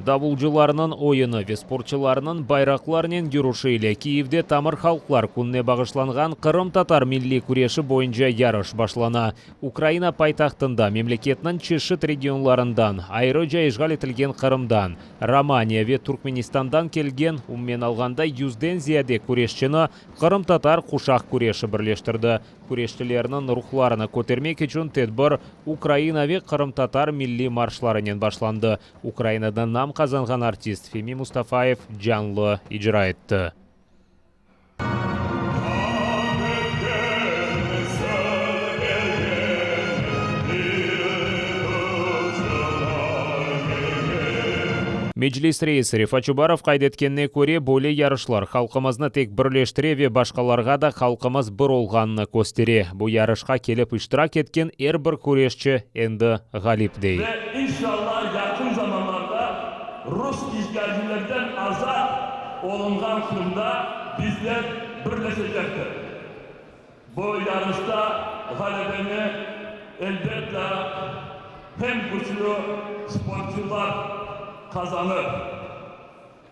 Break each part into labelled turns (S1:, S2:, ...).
S1: Davulcılarnıñ oyunı ve sportçılarnıñ bayraqlarnen yürüşi ile Kiyevde Tamır halqlar kününe bağışlanğan qırımtatar milliy küreşi boyunca yarış başlana. Ukraina paytahtında memleketniñ çeşit regionlarından, ayrıca işğal etilgen Qırımdan, Romaniya ve Turkmenistandan kelgen, umumen alğanda yüzden ziyade küreşçini qırımtatar quşaq küreşi birleştirdi. Küreşçilerniñ ruhlarını kötermek içün tedbir Ukraina ve qırımtatar milliy marşlarınen başlandı. Ukrainada nam qazanğan artist Femi Mustafayev canlı icra etti. Meclis reisi Refat Çubarov qayd etkenine köre, böyle yarışlar halqımıznı tek birleştire ve başqalarğa da halqımız bir olğanını köstere. Bu yarışqa kelip iştirak etken er bir küreşçi endi ğalip, dey.
S2: Ve inşallah yaqın zamanlarda rus işgalcilerden azat olunğan Qırımda bizler birleşecektir. Bu yarışta ğalebeni, elbette, hem küçlü sportçular qazanır.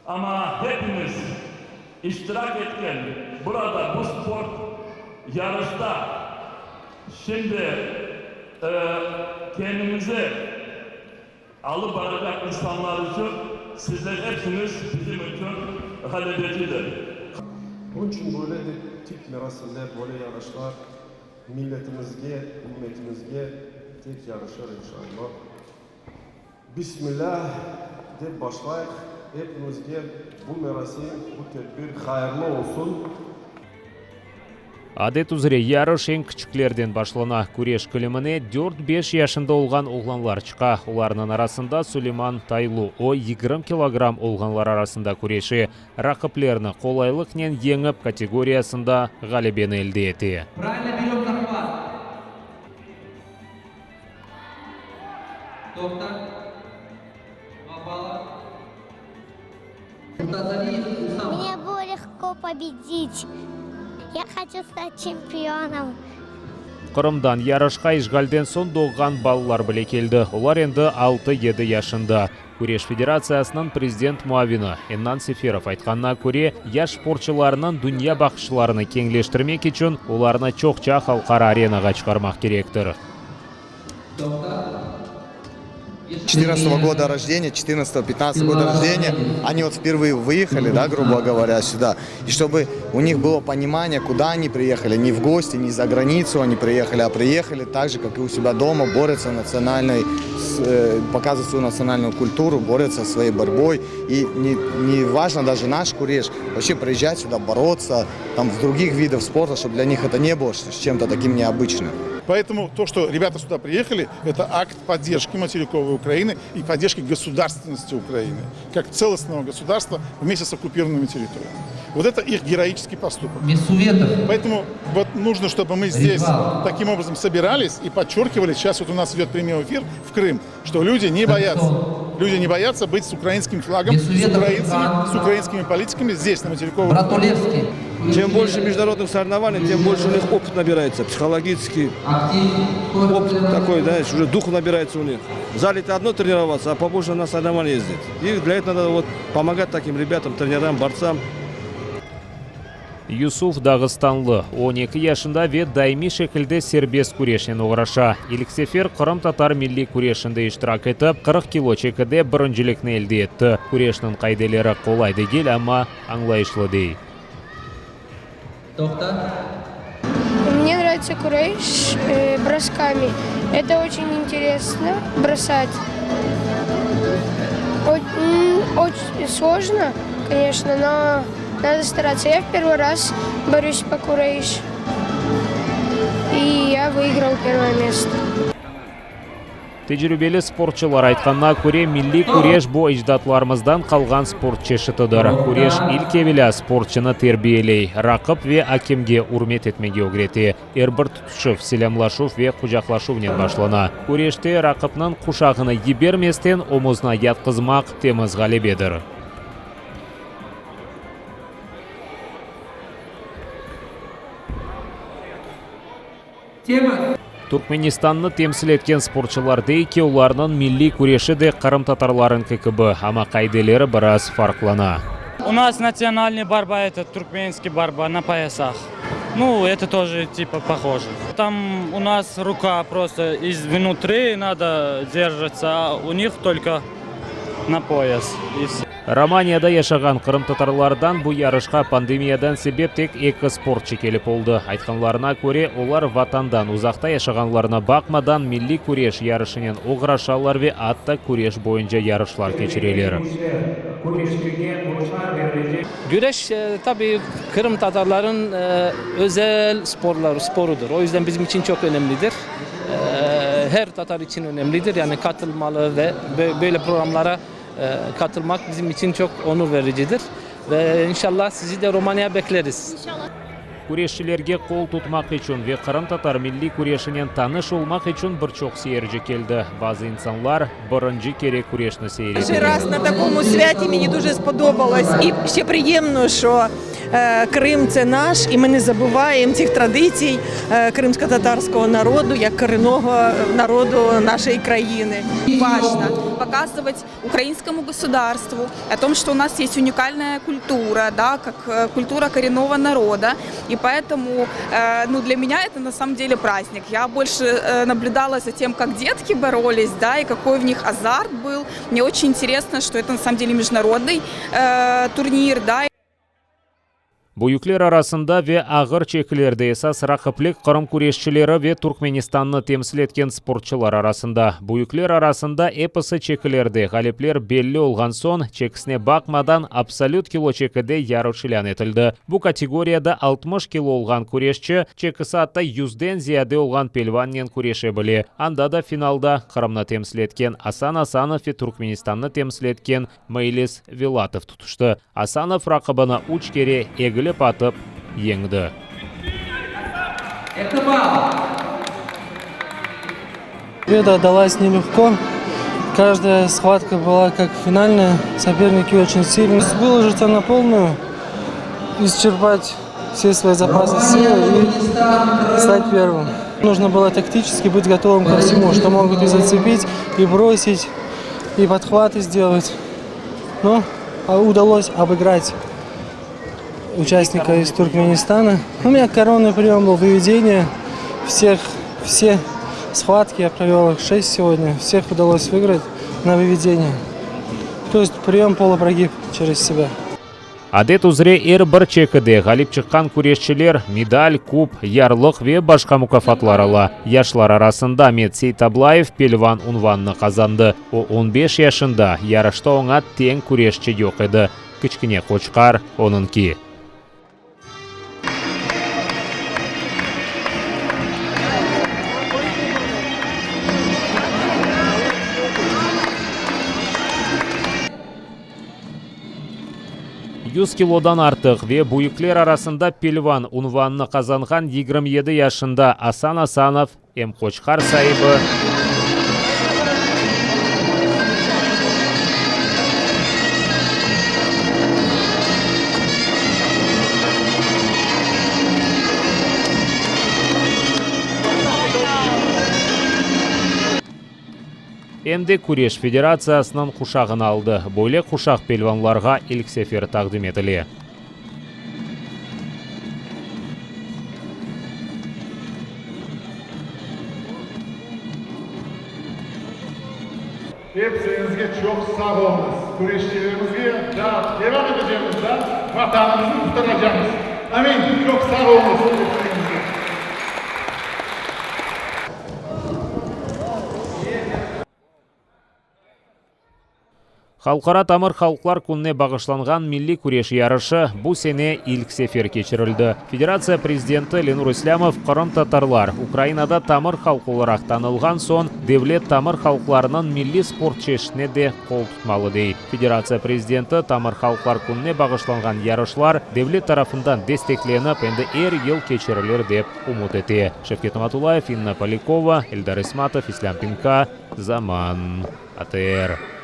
S2: Amma hepimiz iştirak etken burada bu sport yarışta şimdi kendimizi alıp baracaq insanlar içün sizler hepsiñiz bizim içün ğalebecidir.
S3: Bunıñ içün böyle de tip merasimler, böyle yarışlar milletimizge, ümmetimizge tek yaraşır, inşallah. Bismillâh dep başlayıq, epimizge bu merasim, bu tedbir hayırlı olsun.
S1: Adet üzre yarış eñ kiçiklerden başlana. Küreş kilimine dört-beş yaşında olğan oğlanlar çıqa. Olarnıñ arasında Suleyman Taylu, o, 20 kilogramm olğanlar arasında küreşe. Raqiplerini qolaylıqnen yeñip, kategoriyasında ğalebeni elde ete.
S4: Мне было легко победить. Я хочу стать чемпионом.
S1: Qırımdan yarışqa işğalden soñ doğğan balalar bile keldi, olar endi altı-yedi yaşında. Küreş federatsiyasınıñ prezident muavini Ennan Seferov aytqanına köre, yaş sportçılarnıñ dünya baqışlarını keñleştirmek içün olarnı çoqça halqara arenağa çıqarmaq kerektir.
S5: Четырнадцатого года рождения, четырнадцатого, пятнадцатого года рождения, они вот впервые выехали, да, грубо говоря, сюда. И чтобы у них было понимание, куда они приехали, не в гости, не за границу они приехали, а приехали так же, как и у себя дома, борются национальной, показывают свою национальную культуру, борются своей борьбой. И не, не важно даже наш куреш, вообще приезжать сюда, бороться, там в других видах спорта, чтобы для них это не было с чем-то таким необычным.
S6: Поэтому то, что ребята сюда приехали, это акт поддержки материковой Украины и поддержки государственности Украины, как целостного государства вместе с оккупированными территориями. Вот это их героический поступок. Поэтому вот нужно, чтобы мы здесь таким образом собирались и подчеркивали, сейчас вот у нас идет прямой эфир в Крым, что люди не боятся. Люди не боятся быть с украинским флагом, с украинцами, с украинскими политиками здесь, на материковой
S7: Украине. Чем больше международных соревнований, тем больше у них опыт набирается, психологический опыт такой, знаешь, уже дух набирается у них. В зале это одно тренироваться, а побольше на соревнования ездить. И для этого надо вот помогать таким ребятам, тренерам, борцам.
S1: Yusuf dağıstanlı, 12 yaşında ve daimiy şekilde serbest küreşnen oğraşa. İlk sefer qırımtatar milliy küreşinde iştirak etip, 40 kilo çekide birincilikni elde etti. Küreşniñ qaideleri qolay degil, amma añlayışlı, dey.
S8: Мне нравится куреш бросками. Это очень интересно бросать. Очень сложно, конечно, но надо стараться. Я в первый раз борюсь по куреш, и я выиграл первое место.
S1: Tecribeli sportçılar aytqanına köre, milliy küreş bu ecdatlarımızdan qalğan sport çeşitidir. Küreş ilk evelâ sportçını terbiyeley, raqip ve akemge ürmet etmege ögrete. Er bir tutuşuv, selâmlaşuv ve qucaqlaşuvnen başlana. Küreşte raqipniñ quşağını yibermesten omuzına yatqızmaq temiz ğalebedir.
S9: Tema.
S1: Turkmenistannı temsil etken sportçılar dey ki, olarnıñ milliy küreşi de qırımtatarlarıñki kibi, amma qaideleri biraz farqlana.
S9: U nas natsionalnıy borba eto turkmenskiy borba na poyasah. Nu, eto toje tipa pohoje. Tam u nas ruka prosto iznutri nado derjatsa, a u nih tolko na poyas i vse.
S1: Romaniyada yaşağan qırımtatarlardan bu yarışqa pandemiyadan sebep tek eki sportçı kelip oldı. Aytqanlarına köre, olar vatandan uzaqta yaşağanlarına baqmadan, milliy küreş yarışınen oğraşalar ve atta küreş boyunca yarışlar keçireler.
S10: Güreş, tabii, qırımtatarların özel sporları, sporudur. O yüzden bizim içün çoq önemlidir. Her tatar içün önemlidir, yani qatılmalı ve böyle programlara qatılmaq bizim içün çoq onur vericidir. Ve inşallah sizi de Romaniya bekleriz.
S1: Küreşçilerge qol tutmaq içün ve qırımtatar milliy küreşinen tanış olmaq içün bir çoq seyirci keldi. Bazı insanlar birinci kere küreşni seyir ete.
S11: Krım це наш, і ми не забуваємо цих традицій кримськотатарського народу, як корінного народу нашої країни.
S12: Важно показывать украинскому государству о том, что у нас есть уникальная культура, да, как культура коренного народа. И поэтому ну, для меня это на самом деле праздник. Я больше наблюдала за тем, как детки боролись, да, и какой в них азарт был. Мне очень интересно, что это на самом деле международный э, турнир, да.
S1: Büyükler arasında ve ağır çekilerde esas raqiplik Qırım küreşçileri ve Turkmenistannı temsil etken sportçılar arasında. Büyükler arasında episi çekilerde ğalipler belli olğan soñ, çekisine baqmadan, absolüt kilo çekide yarış ilân etildi. Bu kategoriyada 60 kilo olğan küreşçi, çekisi atta yüzden ziyade olğan pelvannen küreşe bile. Anda da finalda Qırımnı temsil etken Asan Asanov ve Turkmenistannı temsil etken Meylis Velatov tutuştı. Asanov raqibini üç kere egilip atıp yeñdi.
S13: Победа далась нелегко. Каждая схватка была как финальная. Соперники очень сильные. Выложиться на полную, исчерпать все свои запасы силы и стать первым. Нужно было тактически быть готовым ко всему, что могут и зацепить, и бросить, и подхваты сделать. Но удалось обыграть участника из Туркменистана. У меня коронный прием был выведение. Всех, все схватки, я провел их 6 сегодня, всех удалось выиграть на выведение. То есть прием полупрогиб через себя.
S1: Adet üzre er bir çekide ğalip çıqqan küreşçiler medal, kup, yarlıq ve başqa mukâfatlar ala. Yaşlar arasında Amet Seytablayev pelvan unvanını qazandı. O, on beş yaşında, yarışta oña teñ küreşçi yoq edi. Kiçkine qoçqar onıñki. 100 kilodan artıq ve büyükler arasında pelvan unvanını qazanğan 27 yaşında Asan Asanov em qoçqar saibi, em de Küreş federatsiyasınıñ quşağını aldı. Böyle quşaq pelvanlarğa ilk sefer taqdim etile.
S6: Episiñizge çoq sağ oluñız. Küreşçilerimizge daa devam etecekmiz, daa Vatanımıznı qurtaracaqmız. Amin. Çoq sağ oluñız episiñizge.
S1: Halqara tamır halqlar kününe bağışlanğan milliy küreş yarışı bu sene ilk sefer keçirildi. Federatsiya prezidenti Lenur İslâmov qırımtatarlar Ukrainada tamır halq olaraq tanılğan soñ, devlet tamır halqlarınıñ milliy sport çeşitine de qol tutmalı, dey. Federatsiya prezidenti tamır halqlar kününe bağışlanğan yarışlar devlet tarafından desteklenip, endi er yıl keçirilir, dep ümüt ete. Şevket Namatullayev, İnna Polâkova, Eldar İsmatov, İslâm Pinka, Zaman. ATR.